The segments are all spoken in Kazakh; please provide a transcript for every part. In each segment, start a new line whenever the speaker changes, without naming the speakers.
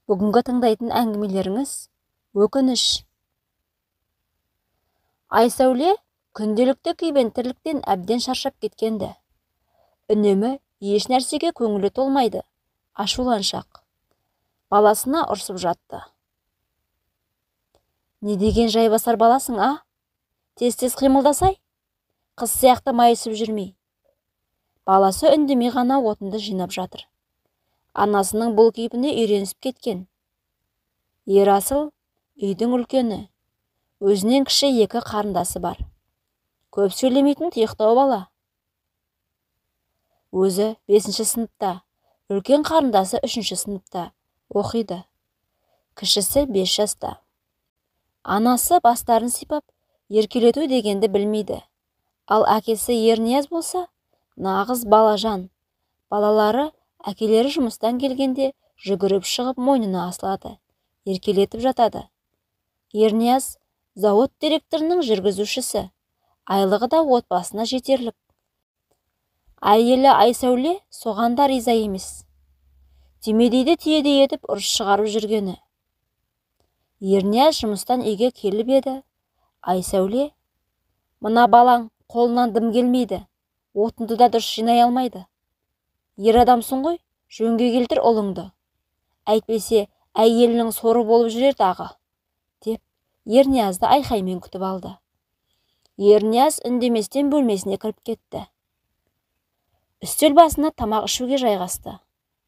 Бүгінгі тыңдайтын әңгімелеріңіз өкініш. Айсәуле күнделікті күйбең тірліктен әбден шаршап кеткенді. Үнемі еш нәрсеге көңілі толмайды, ашуланшақ. Баласына ұрсып жатты. Не деген жайбасар баласың, а? Тез-тез қимылдасай, қыз сияқты майысып жүрмей. Баласы үндемей ғана отынды жинап жатыр. Анасының бұл кейпіне үйренісіп кеткен. Ерасыл үйдің үлкені, өзінен кіші екі қарындасы бар. Көп сөйлемейтін тұйықтау бала. Өзі 5-ші сыныпта, үлкен қарындасы 3-ші сыныпта оқиды. Кішісі 5 жаста. Анасы бастарын сипап, еркелету дегенді білмейді. Ал әкесі Ернияз болса, нағыз балажан. Балалары әкелері жұмыстан келгенде жүгіріп шығып мойнына асылады, еркелетіп жатады. Ернияз зауыт директорының жүргізушісі, айлығы да отбасына жетерлік. Әйелі Айсәуле соған да риза емес. Түймедейді түйедей етіп ұрыс шығарып жүргені. Ернияз жұмыстан үйге келіп еді, Айсәуле: "Мына балаң қолынан дым келмейді, отынды да дұрыс жинай алмайды. Ер адамсың ғой, жөнге келтір ұлыңды. Әйтпесе әйелінің соры болып жүрер тағы", деп Ерниязды айқаймен күтіп алды. Ернияз үндеместен бөлмесіне кіріп кетті. Үстел басына тамақ ішуге жайғасты.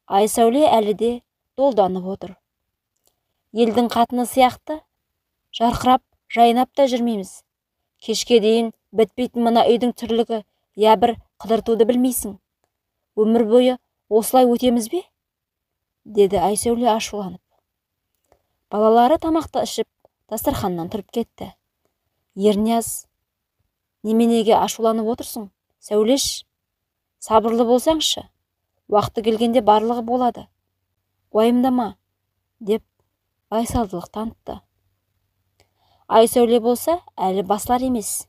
Айсәуле әлі де долданып отыр. Елдің қатыны сияқты жарқырап, жайнап та жүрмейміз. Кешке дейін бітпейтін мына үйдің тірлігі, я бір қыдыртуды білмейсің. Өмір бойы осылай өтеміз бе? Деді Айсәуле ашуланып. Балалары тамақты ішіп, дастарханнан тұрып кетті. Ернияз: "Неменеге ашуланып отырсың, Сәулеш? Сабырлы болсаңшы, уақыты келгенде барлығы болады. Уайымдама", деп байсалдылық танытты. Айсәуле болса, әлі басылар емес.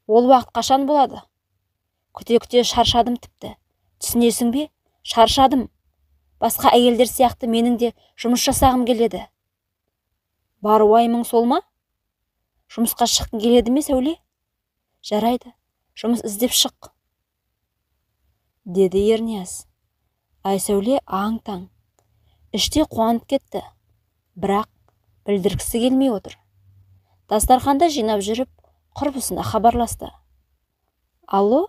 Ол уақыт қашан болады? Күте-күте шаршадым тіпті. Түсінесің бе? Шаршадым. Басқа әйелдер сияқты менің де жұмыс жасағым келеді. Бар уайымың сол ма? Жұмысқа шыққың келеді ме, Сәуле? Жарайды, жұмыс іздеп шық, деді Ернияз. Айсәуле аң-таң. Іште қуанып кетті, бірақ білдіргісі келмей отыр. Дастарханды жинап жүріп, құрбысына хабарласты. Алло,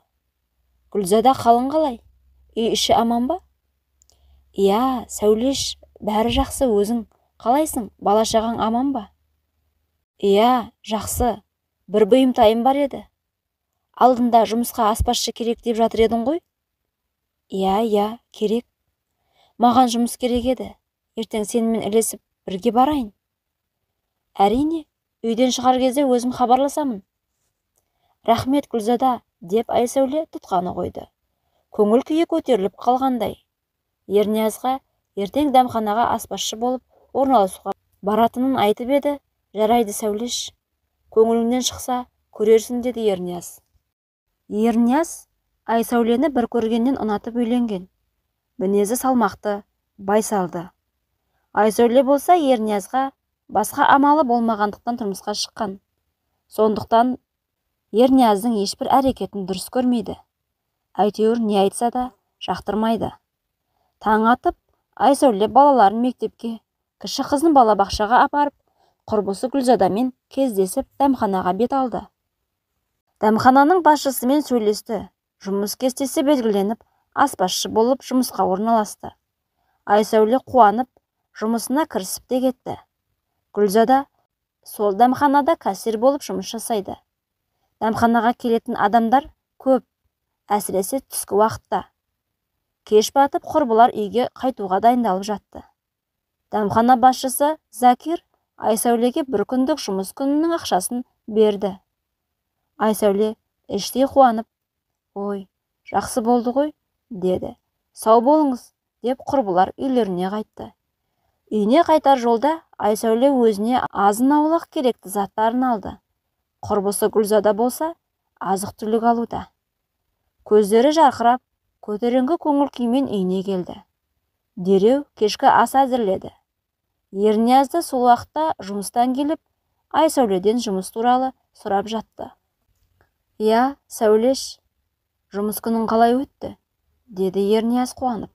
Гүлзада, қалың қалай? Үй іші аман ба? Иә, Сәулеш, бәрі жақсы, өзің қалайсың? Бала-шағаң аман ба? Иә, жақсы. Бір бұйымтайым бар еді. Алдында жұмысқа аспазшы керек деп жатыр едің ғой? Иә, иә, керек. Маған жұмыс керек еді. Ертең сенімен ілесіп бірге барайын. Әрине, үйден шығар кезде өзім хабарласамын. Рахмет, Гүлзада, деп Айсәуле тұтқаны қойды. Көңіл күйі көтеріліп қалғандай. Ерниязға ертең дәмханаға аспазшы болып орналасуға баратынын айтып еді. Жарайды, Сәулеш, көңіліңнен шықса көрерсің, деді Ернияз. Ернияз Айсәулені бір көргеннен ұнатып үйленген. Мінезі салмақты, байсалды. Айсәуле болса Ерниязға басқа амалы болмағандықтан тұрмысқа шыққан. Сондықтан Ернияздың ешбір әрекетін дұрыс көрмейді. Әйтеуір не айтса да жақтырмайды. Таң атып, Айсәуле балаларын мектепке, кіші қызын балабақшаға апарып, құрбысы Гүлзадамен кездесіп дәмханаға бет алды. Дәмхананың басшысымен сөйлесті. Жұмыс кестесі белгіленіп, аспазшы болып жұмысқа орналасты. Айсәуле қуанып, жұмысына кірісіп те кетті. Гүлзада сол дәмханада кассир болып жұмыс жасайды. Дәмханаға келетін адамдар көп, әсіресе түскі уақытта. Кеш батып, құрбылар үйге қайтуға дайындалып жатты. Дәмхана басшысы Закир Айсәулеге бір күндік жұмыс күнінің ақшасын берді. Айсәуле іштей қуанып, "Ой, жақсы болды ғой", деді. Сау болыңыз, деп құрбылар үйлеріне қайтты. Үйіне қайтар жолда Айсәуле өзіне азын-аулақ керекті заттарын алды. Құрбысы Гүлзада болса, азық-түлік алуда. Көздері жарқырап, көтеріңкі көңіл күймен үйіне келді. Дереу кешкі ас әзірледі. Ернияз да сол уақытта жұмыстан келіп, Айсәуледен жұмыс туралы сұрап жатты. «Иә, Сәулеш, жұмыс күнің қалай өтті?» деді Ернияз қуанып.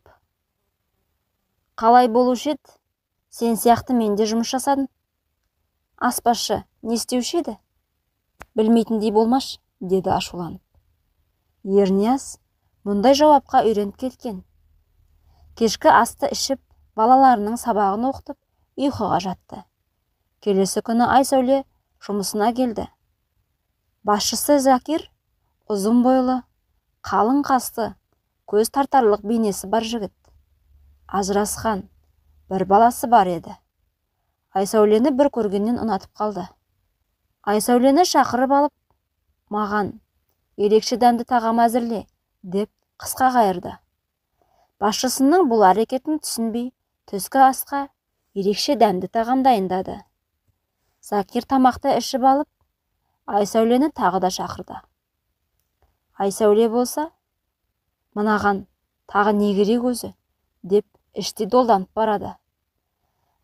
«Қалай болушы еді? Сен сияқты мен де жұмыс жасадым. Аспазшы не істеуші еді? Білмейтіндей болмаш», деді ашуланып. Ернияз мұндай жауапқа үйреніп кеткен. Кешкі асты ішіп, балаларының сабағын оқытып, ұйқыға жатты. Келесі күні Айсәуле жұмысына келді. Басшысы Закир ұзын бойлы, қалың қасты, көз тартарлық бейнесі бар жігіт. Ажырасқан, бір баласы бар еді. Айсәулені бір көргеннен ұнатып қалды. Айсәулені шақырып алып, «Маған ерекше дәмді тағам әзірле», деп қысқа қайырды. Басшысының бұл әрекетін түсінбей, түскі асқа ерекше дәмді тағам дайындады. Закир тамақты ішіп алып, Айсәулені тағы да шақырды. Айсәуле болса, «Мынаған тағы не керек өзі?» деп іштей долданып барады.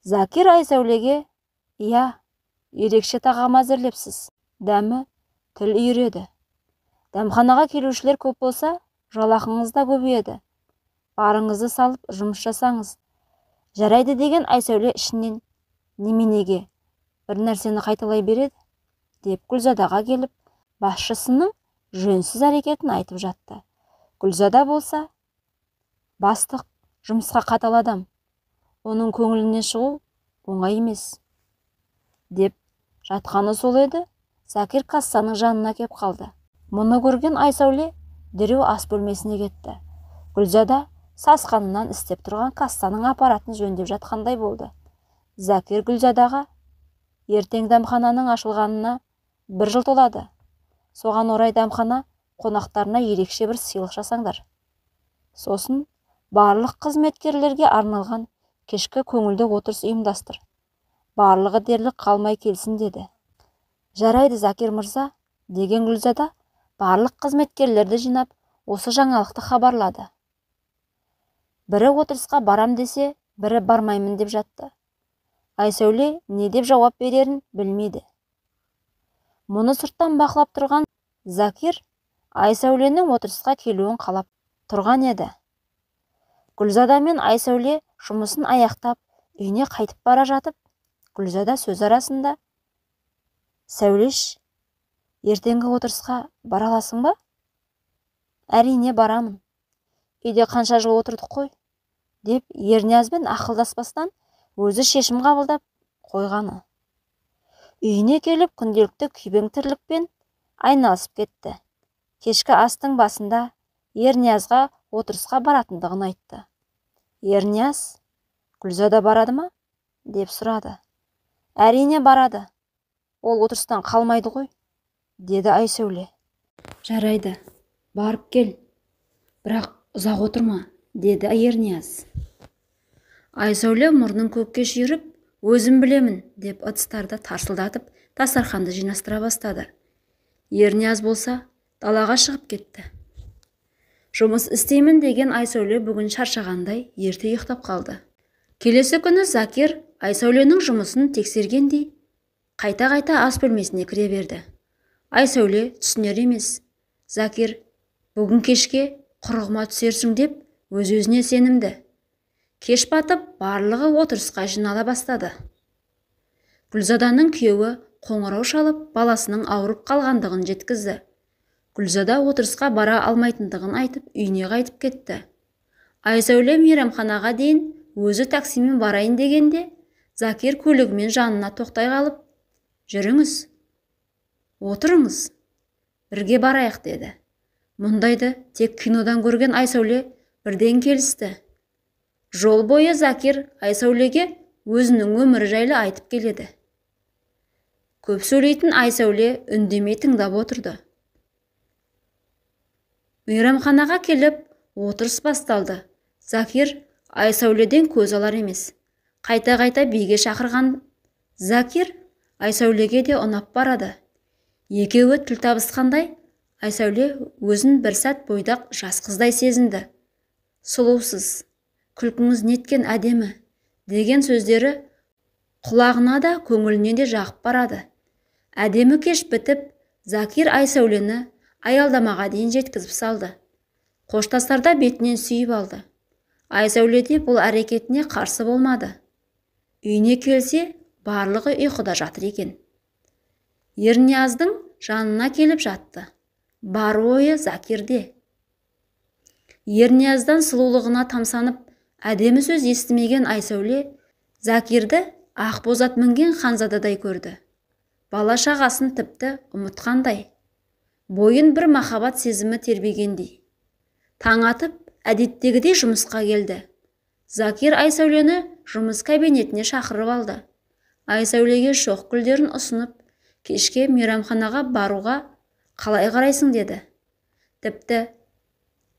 Закир Айсәулеге, «Иә, ерекше тағам әзірлепсіз, дәмі тіл үйіреді. Дәмханаға келушілер көп болса, жалақыңыз да көбейеді. Барыңызды салып жұмыс жасаңыз. Жарайды» деген Айсәуле ішінен, «Неменеге бір нәрсені қайталай береді?» деп Гүлзадаға келіп, басшысының жөнсіз әрекетін айтып жатты. Гүлзада болса, «Бастық жұмысқа қатал адам, оның көңілінен шығу оңай емес», деп жатқаны сол еді, Закир кассаның жанына кеп қалды. Мұны көрген Айсәуле дереу ас бөлмесіне кетті. Гүлзада сасқанынан істеп тұрған кассаның аппаратын жөндеп жатқандай болды. Закир Гүлзадаға, «Ертең дәмхананың ашылғанына 1 жыл толады. Соған орай дәмхана қонақтарына ерекше бір сыйлық жасаңдар. Сосын барлық қызметкерлерге арналған кешкі көңілді отырыс ұйымдастыр. Барлығы дерлік қалмай келсін», деді. «Жарайды, Закир мырза», деген Гүлзада барлық қызметкерлерді жинап, осы жаңалықты хабарлады. Бірі отырысқа барам десе, бірі бармаймын деп жатты. Айсәуле не деп жауап берерін білмейді. Мұны сырттан бақылап тұрған Закир Айсәуленің отырысқа келуін қалап тұрған еді. Гүлзада мен Айсәуле жұмысын аяқтап, үйіне қайтып бара жатып, Гүлзада сөз арасында, «Сәулеш, ертеңгі отырысқа бара аласың ба?» «Әрине барамын. Үйде қанша жыл отырдық қой», деп Ерниязбен ақылдаспастан өзі шешім қабылдап қойғаны. Үйіне келіп күнделікті күйбең тірлікпен айналысып кетті. Кешкі астың басында Ерниязға отырысқа баратындығын айтты. Ернияз, «Гүлзада барады ма?» деп сұрады. «Әрине барады. Ол отырыстан қалмайды ғой», деді Айсәуле. «Жарайды, барып кел, бірақ ұзақ отырма», деді Ернияз. Айсәуле мұрнын көкке шүйіріп, «Өзім білемін», деп ыдыстарды тарсылдатып, дастарханды жинастыра бастады. Ернияз болса, далаға шығып кетті. Жұмыс істеймін деген Айсәуле бүгін шаршағандай ерте ұйықтап қалды. Келесі күні Закир Айсәуленің жұмысын тексергендей қайта-қайта ас бөлмесіне кіре берді. Айсәуле түсінер емес. Закир, «Бүгін кешке құрығыма түсерсің» деп өз-өзіне сенімді. Кеш батып, барлығы отырысқа жинала бастады. Гүлзаданың күйеуі қоңырау шалып, баласының ауырып қалғандығын жеткізді. Гүлзада отырысқа бара алмайтындығын айтып, үйіне қайтып кетті. Айсәуле мейрамханаға дейін өзі таксимен барайын дегенде, Закир көлігімен жанына тоқтай қалып, «Жүріңіз, отырыңыз, бірге барайық», деді. Мұндайды тек кинодан көрген Айсәуле бірден келісті. Жол бойы Закир Айсәулеге өзінің өмірі жайлы айтып келеді. Көп сөйлейтін Айсәуле үндемей тыңдап отырды. Мейрамханаға келіп, отырыс басталды. Закир Айсәуледен көз алар емес. Қайта-қайта биге шақырған Закир Айсәулеге де ұнап барады. Екеуі тіл табысқандай, Айсәуле өзін бір сәт бойдақ жас қыздай сезінді. «Сұлусыз, күлкіңіз неткен әдемі», деген сөздері Құлағына да көңіліне де жағып барады. Әдемі кеш бітіп, Закир Айсәулені аялдамаға дейін жеткізіп салды. Қоштасарда бетінен сүйіп алды. Айсәуле де бұл әрекетіне қарсы болмады. Үйіне келсе, барлығы ұйқыда жатыр екен. Ернияздың жанына келіп жатты. Бар ойы Закирде. Ернияздан сұлулығына тамсанып, әдемі сөз естімеген Айсәуле Закирді ақбозат мінген ханзададай көрді. Бала шағасын тіпті ұмытқандай. Бойын бір махаббат сезімі тербегендей. Таң атып, әдеттегідей жұмысқа келді. Закир Айсәулені жұмыс кабинетіне шақырып алды. Айсәулеге шоқ гүлдерін ұсынып, кешке мейрамханаға баруға қалай қарайсың деді. Тіпті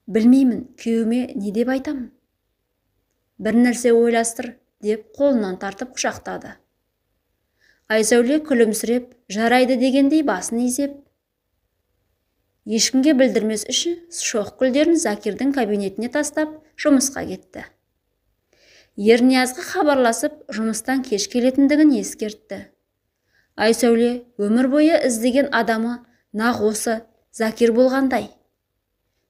білмеймін, күйеуіме не деп айтамын. Бір нәрсе ойластыр, деп қолынан тартып құшақтады. Айсәуле күлімсіреп, жарайды дегендей басын изеп, ешкімге білдірмес үшін шоқ гүлдерін Закирдің кабинетіне тастап жұмысқа кетті. Ерниязға хабарласып, жұмыстан кеш келетіндігін ескертті. Айсәуле өмір бойы іздеген адамы нақ осы Закир болғандай.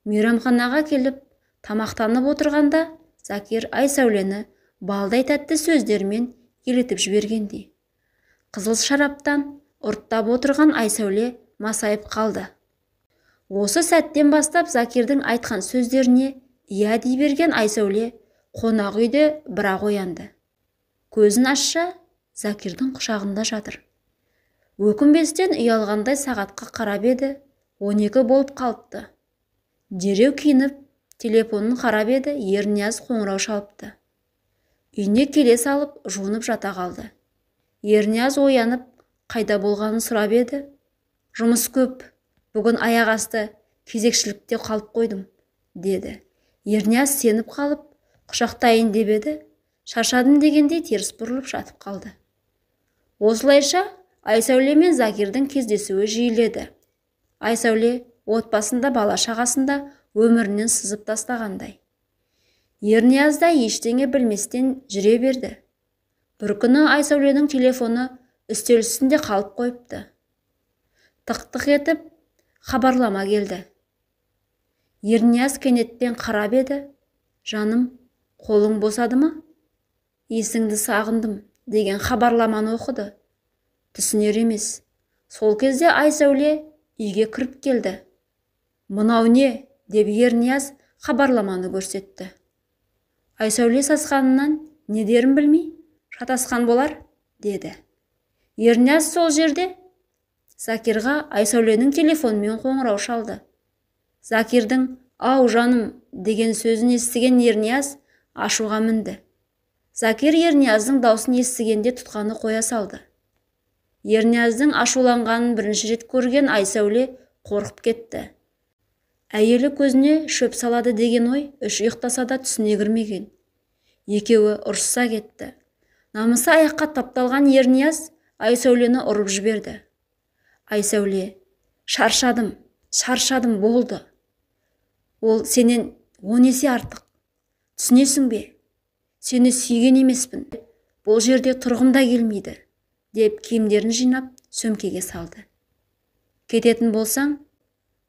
Мейрамханаға келіп, тамақтанып отырғанда Закир Айсәулені балдай тәтті сөздермен елітіп жібергендей. Қызыл шараптан ұрттап отырған Айсәуле масайып қалды. Осы сәттен бастап Закирдің айтқан сөздеріне иә дей берген Айсәуле қонақ үйде бірақ оянды. Көзін ашса, Закирдің құшағында жатыр. Өкінбестен ұялғандай сағатқа қарап еді, 12 болып қалыпты. Дереу киініп, телефонын қарап еді, Ернияз қоңырау шалыпты. Үйіне келе салып, жуынып жата қалды. Ернияз оянып, қайда болғанын сұрап еді. Жұмыс көп, бүгін аяқ асты кезекшілікте қалып қойдым, деді. Ернияз сеніп қалып, құшақтайын деп еді, шаршадым дегендей теріс бұрылып жатып қалды. Осылайша Айсәуле мен Закирдің кездесуі жиіледі. Айсәуле отбасында, бала шағасында өмірінен сызып тастағандай. Ернияз да ештеңе білместен жүре берді. Бір күні Айсәуленің телефоны үстел үстінде қалып қойыпты. Тық-тық етіп хабарлама келді. Ернияз кенеттен қарап еді, жаным, қолың босады ма? Есіңді сағындым деген хабарламаны оқыды. Түсінер емес. Сол кезде Айсәуле үйге кіріп келді. Мынау не? Деп Ернияз хабарламаны көрсетті. Айсәуле сасқанынан не дерін білмей, шатасқан болар, деді. Ернияз сол жерде Закирға Айсәуленің телефонымен қоңырау шалды. Закирдің «Ау, жаным» деген сөзін естіген Ернияз ашуға мінді. Закир Ернияздың даусын естігенде тұтқаны қоя салды. Ернияздың ашуланғанын бірінші рет көрген Айсәуле қорқып кетті. Әйелі көзіне шөп салады деген ой үш ұйықтаса да түсіне кірмеген. Екеуі ұрысса кетті. Намысы аяққа тапталған Ернияз Айсәулені ұрып жіберді. Айсәуле, шаршадым, шаршадым болды. Ол сенен 10 есе артық. Түсінесің бе? Сені сүйген емеспін. Бұл жерде тұрғым да келмейді, деп киімдерін жинап сөмкеге салды. Кететін болсаң,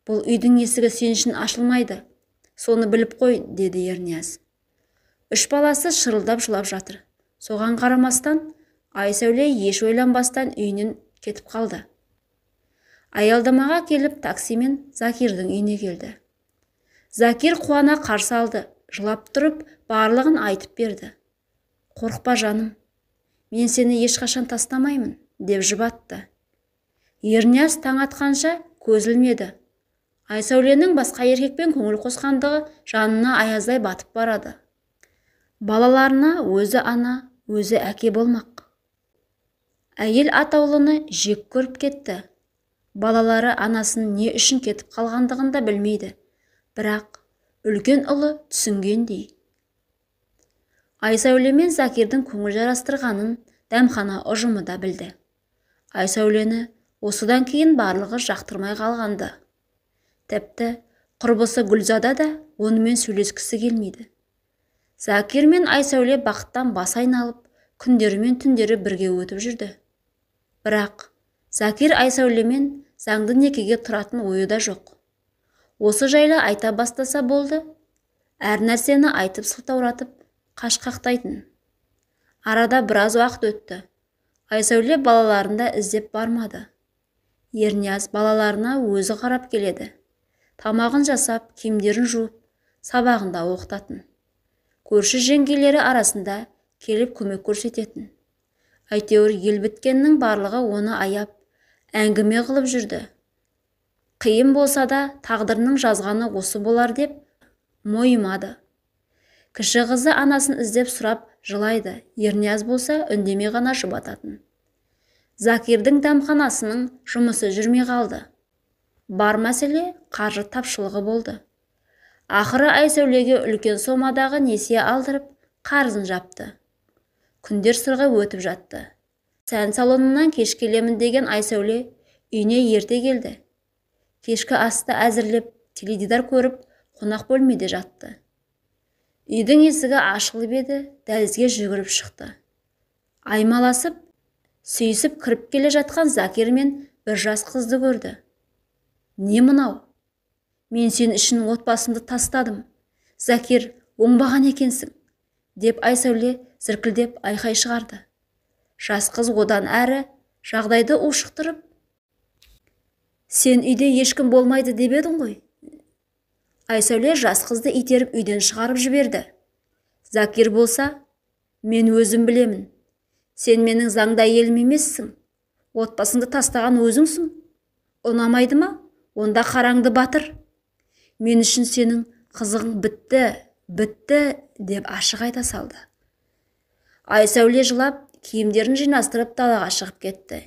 бұл үйдің есігі сен үшін ашылмайды. Соны біліп қой, деді Ернияз. Үш баласы шырылдап жылап жатыр. Соған қарамастан, Айсәуле еш ойланбастан үйінен кетіп қалды. Аялдамаға келіп таксимен Закирдің үйіне келді. Закир қуана қарсы алды, жылап тұрып барлығын айтып берді. Қорықпа жаным, мен сені ешқашан тастамаймын, деп жұбатты. Ернияз таң атқанша көз ілмеді. Айсәуленің басқа еркекпен көңіл қосқандығы жанына аяздай батып барады. Балаларына өзі ана, өзі әке болмақ. Әйел атаулыны жек көріп кетті. Балалары анасын не үшін кетіп қалғандығын да білмейді. Бірақ үлкен ұлы түсінгендей. Айсәуле мен Закирдің көңіл жарастырғанын дәмхана ұжымы да білді. Айсәулені осыдан кейін барлығы жақтырмай қалғанды. Тіпті құрбысы Гүлзада да онымен сөйлескісі келмейді. Закир мен Айсәуле бақыттан бас айналып, Күндері мен түндері бірге өтіп жүрді. Бірақ Закир Айсәулемен заңды некеге тұратын ойы да жоқ. Осы жайлы айта бастаса болды, әр нәрсені айтып сылтауратып қашқақтайтын. Арада біраз уақыт өтті. Айсәуле балаларын да іздеп бармады. Ернияз балаларына өзі қарап келеді. Тамағын жасап, киімдерін жуып, сабағында оқытатын. Көрші жеңгелері арасында келіп көмек көрсететін. Әйтеуір ел біткеннің барлығы оны аяп, әңгіме қылып жүрді. Қиын болса да тағдырының жазғаны осы болар деп мойымады. Кіші қызы анасын іздеп сұрап жылайды, Ернияз болса үндемей ғана жұбататын. Закирдің дәмханасының жұмысы жүрмей қалды. Бар мәселе қаржы тапшылығы болды. Ақыры Айсәулеге үлкен сомадағы несие алдырып, қарызын жапты. Күндер сырға өтіп жатты. Сән салонынан кеш келемін деген Айсәуле үйіне ерте келді. Кешкі асты әзірлеп, теледидар көріп, қонақ бөлмеде жатты. Үйдің есігі ашылып еді, дәлізге жүгіріп шықты. Аймаласып, сүйісіп кіріп келе жатқан Закир мен бір жас қызды көрді. Не мынау? Мен сен үшін отбасымды тастадым. Закир, оңбаған екенсің, деп Айсәуле зіркілдеп айқай шығарды. Жас қыз одан әрі жағдайды ушықтырып, сен үйде ешкім болмайды деп едің ғой. Айсәуле жас қызды итеріп үйден шығарып жіберді. Закир болса, мен өзім білемін. Сен менің заңды әйелім емессің. Отбасыңды тастаған өзіңсің. Ұнамайды ма? Онда қараңды батыр. Мен үшін сенің қызығың бітті, бітті, деп ашық айта салды. Айсәуле жылап, киімдерін жинастырып далаға шығып кетті.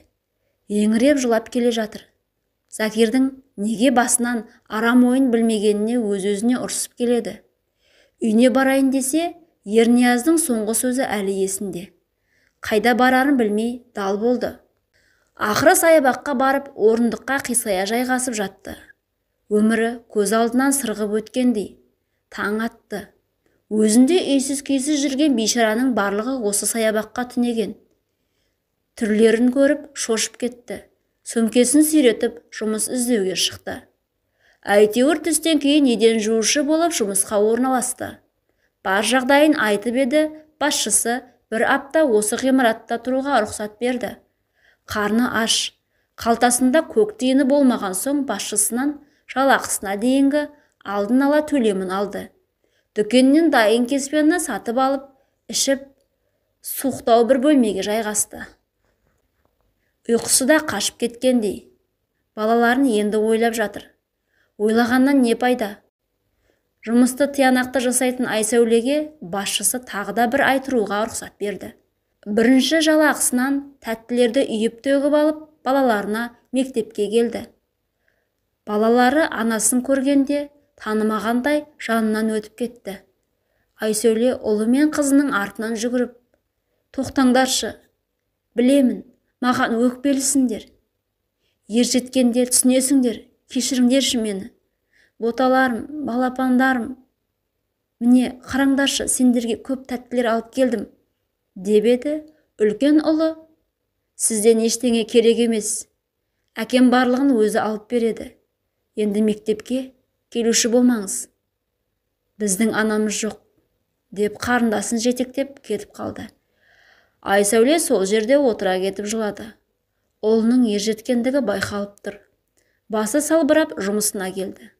Еңіреп жылап келе жатыр. Закирдің неге басынан арам ойын білмегеніне өз-өзіне ұрсып келеді. Үйіне барайын десе, Ернияздың соңғы сөзі әлі есінде. Қайда барарын білмей дал болды. Ақыры саябаққа барып, орындыққа қисая жайғасып жатты. Өмірі көз алдынан сырғып өткендей. Таң атты. Өзінде үйсіз-күйсіз жүрген бейшараның барлығы осы саябаққа түнеген. Түрлерін көріп, шошып кетті. Сөмкесін сүйретіп, жұмыс іздеуге шықты. Әйтеуір түстен кейін еден жуушы болып жұмысқа орналасты. Бар жағдайын айтып еді, басшысы бір апта осы ғимаратта тұруға рұқсат берді. Қарны аш, қалтасында көк тиыны болмаған соң басшысынан жалақысына дейінгі алдын ала төлемін алды. Дүкеннен дайын кеспені сатып алып, ішіп, суықтау бір бөлмеге жайғасты. Ұйқысы да қашып кеткендей. Балаларын енді ойлап жатыр. Ойлағаннан не пайда? Жұмысты тиянақты жасайтын Айсәулеге басшысы тағы да бір ай тұруға рұқсат берді. Бірінші жалақысынан тәттілерді үйіп төгіп алып, балаларына мектепке келді. Балалары анасын көргенде танымағандай жанынан өтіп кетті. Айсәуле ұлы мен қызының артынан жүгіріп, тоқтаңдаршы, білемін, маған өкпелісіңдер. Ер жеткенде түсінесіңдер, кешіріңдерші мені. Боталарым, балапандарым, міне қараңдаршы, сендерге көп тәттілер алып келдім, деп еді үлкен ұлы. Сізден ештеңе керек емес. Әкем барлығын өзі алып береді. Енді мектепке келуші болмаңыз. Біздің анамыз жоқ, деп қарындасын жетектеп кетіп қалды. Айсәуле сол жерде отыра кетіп жылады. Ұлының ержеткендігі байқалып тұр. Басы салбырап жұмысына келді.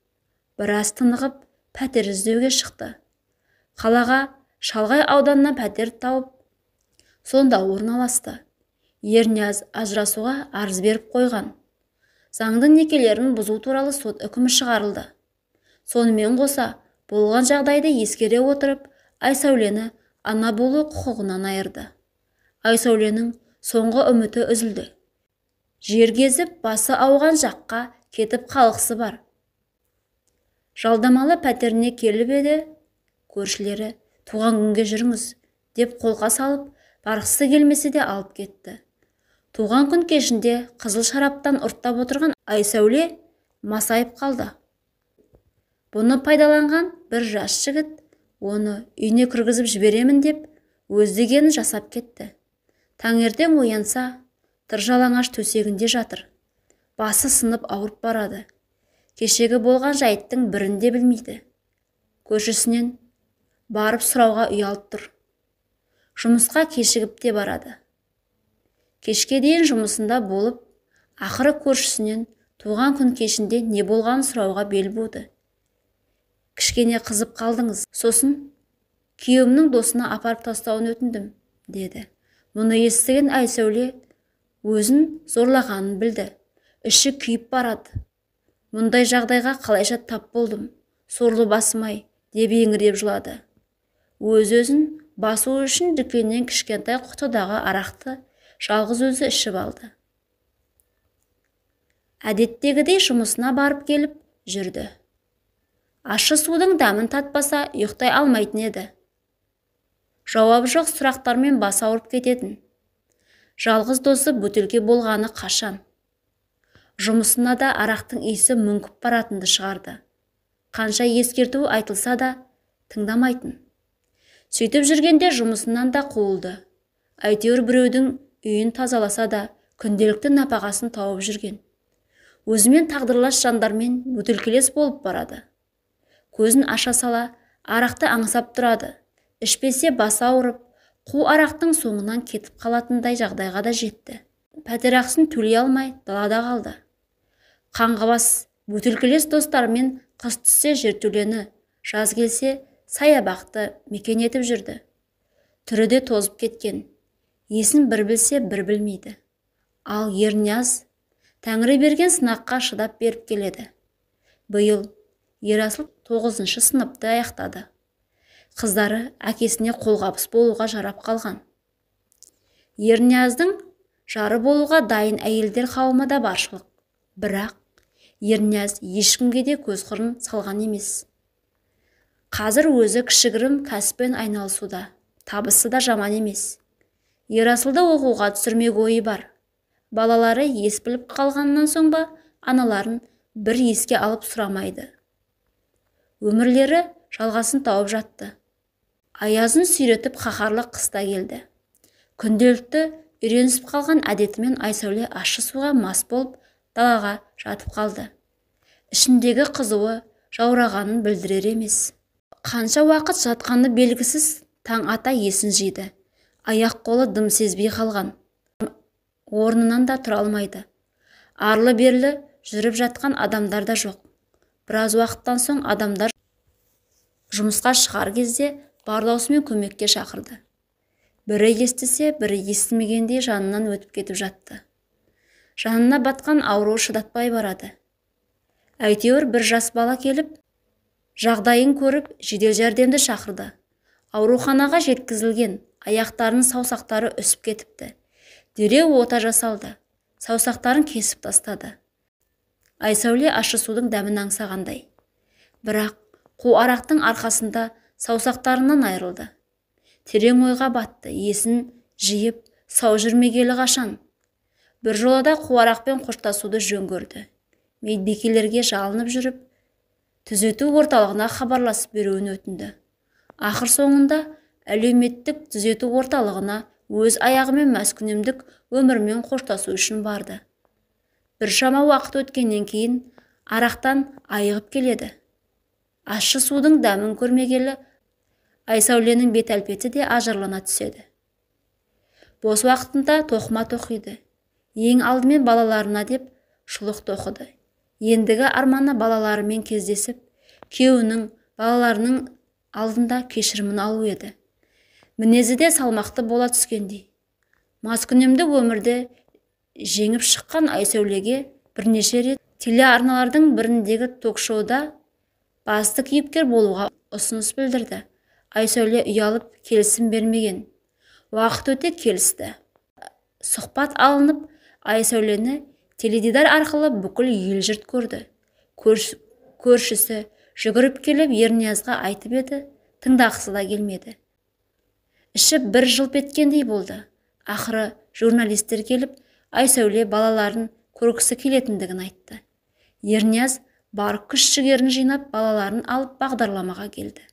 Біраз тынығып, пәтер іздеуге шықты. Қалаға Шалғай ауданынан пәтер тауып, сонда орналасты. Ернияз ажырасуға арыз беріп қойған. Заңды некелерін бұзу туралы сот үкімі шығарылды. Сонымен қоса, болған жағдайды ескере отырып, Айсәулені ана болу құқығынан айырды. Айсәуленің соңғы үміті үзілді. Жер кезіп, басы ауған жаққа кетіп қалғысы бар. Жалдамалы пәтеріне келіп еді, көршілері туған күнге жүріңіз деп қолқа салып, барғысы келмесе де алып кетті. Туған күн кешінде қызыл шараптан ұрттап отырған Айсәуле масайып қалды. Бұны пайдаланған бір жас жігіт оны үйіне кіргізіп жіберемін деп өз дегенін жасап кетті. Таңертең оянса, тыр жалаңаш төсегінде жатыр. Басы сынып ауырып барады. Кешегі болған жайттың бірін де білмейді. Көршісінен барып сұрауға ұялып тұр. Жұмысқа кешігіп те барады. Кешке дейін жұмысында болып, ақыры көршісінен туған күн кешінде не болғанын сұрауға бел буды. Кішкене қызып қалдыңыз, сосын күйеуімнің досына апарып тастауын өтіндім, деді. Мұны естіген Айсәуле өзін зорлағанын білді. Іші күйіп барады. Мұндай жағдайға қалайша тап болдым, сорлы басым-ай, деп еңіреп жылады. Өз-өзін басу үшін дүкеннен кішкентай құтыдағы арақты жалғыз өзі ішіп алды. Әдеттегідей жұмысына барып келіп жүрді. Ащы судың дәмін татпаса ұйықтай алмайтын еді. Жауабы жоқ сұрақтармен бас ауырып кететін. Жалғыз досы бөтелке болғаны қашан. Жұмысына да арақтың иісі мүңкіп баратынды шығарды. Қанша ескерту айтылса да тыңдамайтын. Сөйтіп жүргенде жұмысынан да қуылды. Әйтеуір біреудің үйін тазаласа да күнделікті нәпақасын тауып жүрген. Өзімен тағдырлас жандармен бөтелкелес болып барады. Көзін аша сала арақты аңсап тұрады. Ішпесе басы ауырып, қу арақтың соңынан кетіп қалатындай жағдайға да жетті. Пәтер ақысын төлей алмай далада қалды. Қаңғыбас бөтелкелес достарымен қыс түссе жертөлені, жаз келсе саябақты мекен етіп жүрді. Түрі де тозып кеткен. Есін бір білсе, бір білмейді. Ал Ернияз Тәңірі берген сынаққа шыдап беріп келеді. Биыл Ерасыл 9-шы сыныпты аяқтады. Қыздары әкесіне қолғабыс болуға жарап қалған. Ернияздың жары болуға дайын әйелдер қауымы да баршылық. Бірақ Ернияз ешкімге де көз қырын салған емес. Қазір өзі кішігірім кәсіппен айналысуда. Табысы да жаман емес. Ерасылды оқуға түсірмек ойы бар. Балалары ес біліп қалғаннан соң ба, аналарын бір еске алып сұрамайды. Өмірлері жалғасын тауып жатты. Аязын сүйретіп қаһарлы қыста келді. Күнделікті үйренісіп қалған әдетімен Айсәуле ащы суға мас болып далаға жатып қалды. Ішіндегі қызуы жаурағанын білдірер емес. Қанша уақыт жатқаны белгісіз, таң ата есін жиды. Аяқ қолы дым сезбей қалған. Орнынан да тұра алмайды. Арлы-берлі жүріп жатқан адамдар да жоқ. Біраз уақыттан соң адамдар жұмысқа шығар кезде бар даусымен көмекке шақырды. Бірі естісе, бірі естімегендей жанынан өтіп кетіп жатты. Жанына батқан ауру шыдатпай барады. Әйтеуір бір жас бала келіп, жағдайын көріп, жедел жәрдемді шақырды. Ауруханаға жеткізілген, аяқтарының саусақтары үсіп кетіпті. Дереу ота жасалды, саусақтарын кесіп тастады. Айсәуле ащы судың дәмін аңсағандай. Бірақ қу арақтың арқасында саусақтарынан айырылды. Терең ойға батты, есін жиып, сау жүрмегелі қашан. Бір жолада қу арақпен қоштасуды жөн көрді. Медбикелерге жалынып жүріп, түзету орталығына хабарласып беруін өтінді. Ақыр соңында әлеуметтік түзету орталығына өз аяғымен маскүнемдік өмірмен қоштасу үшін барды. Біршама уақыт өткеннен кейін арақтан айығып келеді. Ащы судың дәмін көрмегелі Айсәуленің бет әлпеті де ажарлана түседі. Бос уақытында тоқыма тоқиды. Ең алдымен балаларына деп шұлық тоқыды. Ендігі арманы балаларымен кездесіп, күйеуінің, балаларының алдында кешірімін алу еді. Мінезі де салмақты бола түскендей. Маскүнемді өмірді жеңіп шыққан Айсәулеге бірнеше рет телеарналардың біріндегі ток-шоуда басты кейіпкер болуға ұсыныс білдірді. Айсәуле ұялып келісім бермеген. Уақыт өте келісті. Сұхбат алынып, Айсәулені теледидар арқылы бүкіл ел-жұрт көрді. Көршісі жүгіріп келіп Ерниязға айтып еді, тыңдағысы да келмеді. Іші бір жылп еткендей болды. Ақыры журналистер келіп, Айсәуле балаларын көргісі келетіндігін айтты. Ернияз бар күш жігерін жинап, балаларын алып бағдарламаға келді.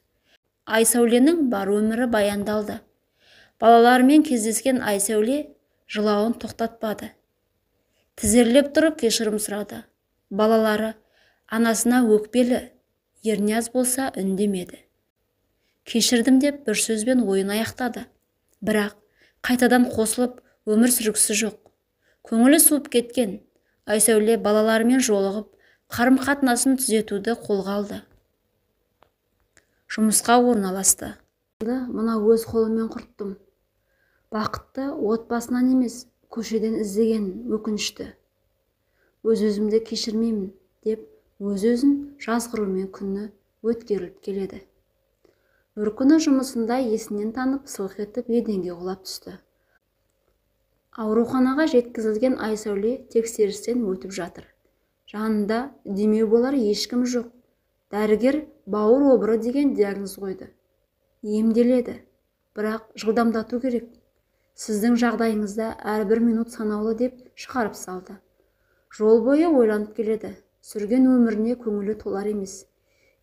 Айсәуленің бар өмірі баяндалды. Балаларымен кездескен Айсәуле жылауын тоқтатпады. Тізерлеп тұрып кешірім сұрады. Балалары анасына өкпелі, Ернияз болса үндемеді. Кешірдім деп бір сөзбен ойын аяқтады. Бірақ қайтадан қосылып өмір сүргісі жоқ. Көңілі суып кеткен Айсәуле балаларымен жолығып, қарым-қатынасын түзетуді қолға алды. Жұмысқа орналасты. Мына өз қолыммен құрттым. Бақытты отбасынан емес, көшеден іздеген өкінішті. Өз-өзімді кешірмеймін деп өз-өзін жазғырумен күні өткеріліп келеді. Бір күні жұмысында есінен танып, сылқ етіп еденге құлап түсті. Ауруханаға жеткізілген Айсәуле тексерістен өтіп жатыр. Жанында демеу болар ешкім жоқ. Дәрігер бауыр обыры деген диагноз қойды. Емделеді, бірақ жылдамдату керек. Сіздің жағдайыңызда әрбір минут санаулы деп шығарып салды. Жол бойы ойланып келеді. Сүрген өміріне көңілі толар емес.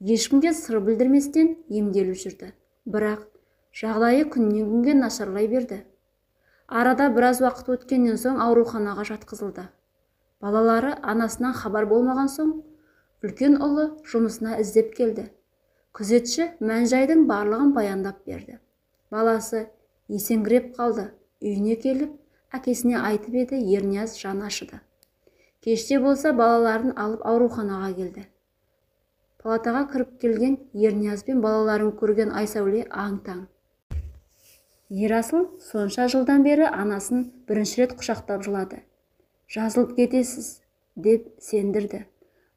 Ешкімге сыр білдірместен емделіп жүрді. Бірақ жағдайы күннен күнге нашарлай берді. Арада біраз уақыт өткеннен соң ауруханаға жатқызылды. Балалары анасынан хабар болмаған соң, үлкен ұлы жұмысына іздеп келді. Күзетші мән-жайдың барлығын баяндап берді. Баласы есеңгіреп қалды. Үйіне келіп, әкесіне айтып еді, Ернияз жаны ашыды. Кеште болса балаларын алып ауруханаға келді. Палатаға кіріп келген Ернияз бен балаларын көрген Айсәуле аң-таң. Ерасыл сонша жылдан бері анасын бірінші рет құшақтап жылады. Жазылып кетесіз, деп сендірді.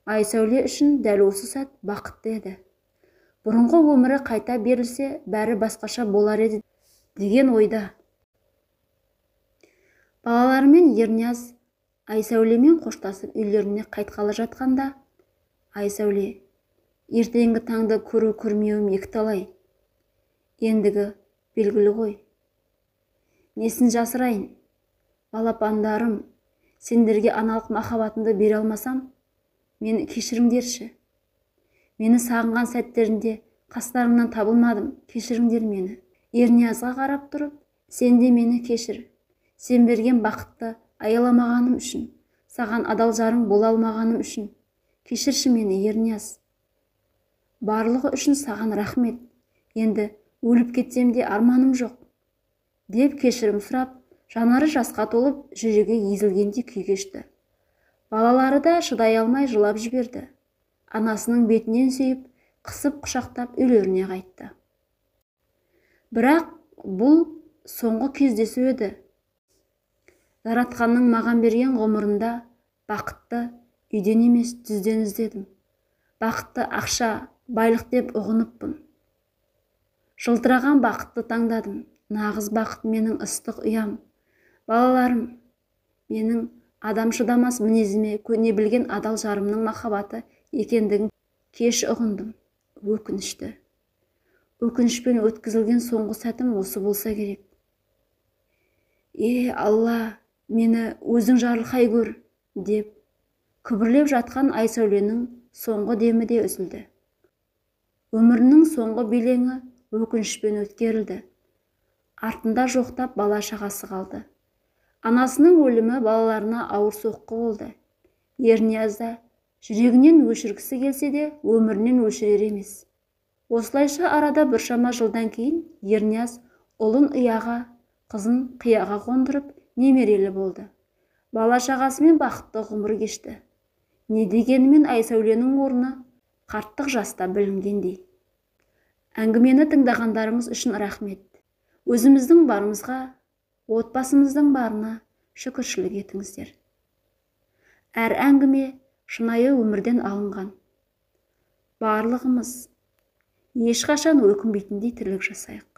Айсәуле үшін дәл осы сәт бақытты еді. Бұрынғы өмірі қайта берілсе, бәрі басқаша болар еді деген ойда. Балаларымен Ернияз Айсәулемен қоштасып үйлеріне қайтқалы жатқанда, Айсәуле, ертеңгі таңды көру көрмеуім екіталай. Ендігі белгілі ғой. Несін жасырайын? Балапандарым, сендерге аналық махаббатымды бере алмасам, мені кешіріңдерші. Мені сағынған сәттерінде қастарыңнан табылмадым, кешіріңдер мені. Ерниязға қарап тұрып, сен де мені кешір. Сен берген бақытты аяламағаным үшін, саған адал жарың бола алмағаным үшін. Кешірші мені, Ернияз. Барлығы үшін саған рахмет. Енді өліп кетсем де арманым жоқ, деп кешірім сұрап, жанары жасқа толып, жүрегі езілгендей күй кешті. Балалары да шыдай алмай жылап жіберді. Анасының бетінен сүйіп, қысып құшақтап үйлеріне қайтты. Бірақ бұл соңғы кездесу еді. Жаратқанның маған берген ғұмырында бақытты үйден емес, түзден іздедім. Бақытты ақша, байлық деп ұғыныппын. Жылтыраған бақытты таңдадым. Нағыз бақыт менің ыстық ұям. Балаларым, менің адам шыдамас мінезіме көне білген адал жарымның махаббаты екендігін кеш ұғындым. Өкінішті. Өкінішпен өткізілген соңғы сәтім осы болса керек. Е, Алла, мені өзің жарылқай көр, деп күбірлеп жатқан Айсәуленің соңғы демі де үзілді. Өмірінің соңғы белеңі өкінішпен өткерілді. Артында жоқтап бала шағасы қалды. Анасының өлімі балаларына ауыр соққы болды. Ернияз да жүрегінен өшіргісі келсе де өмірінен өшірер емес. Осылайша арада біршама жылдан кейін Ернияз ұлын ұяға, қызын қияға қондырып немерелі болды. Бала шағасымен бақытты ғұмыр кешті. Не дегенімен Айсәуленің орны қарттық жаста білінгендей. Әңгімені тыңдағандарыңыз үшін рахмет. Өзіміздің барымызға, отбасымыздың барына шүкіршілік етіңіздер. Әр әңгіме шынайы өмірден алынған. Барлығымыз ешқашан өкінбейтіндей тірлік жасайық.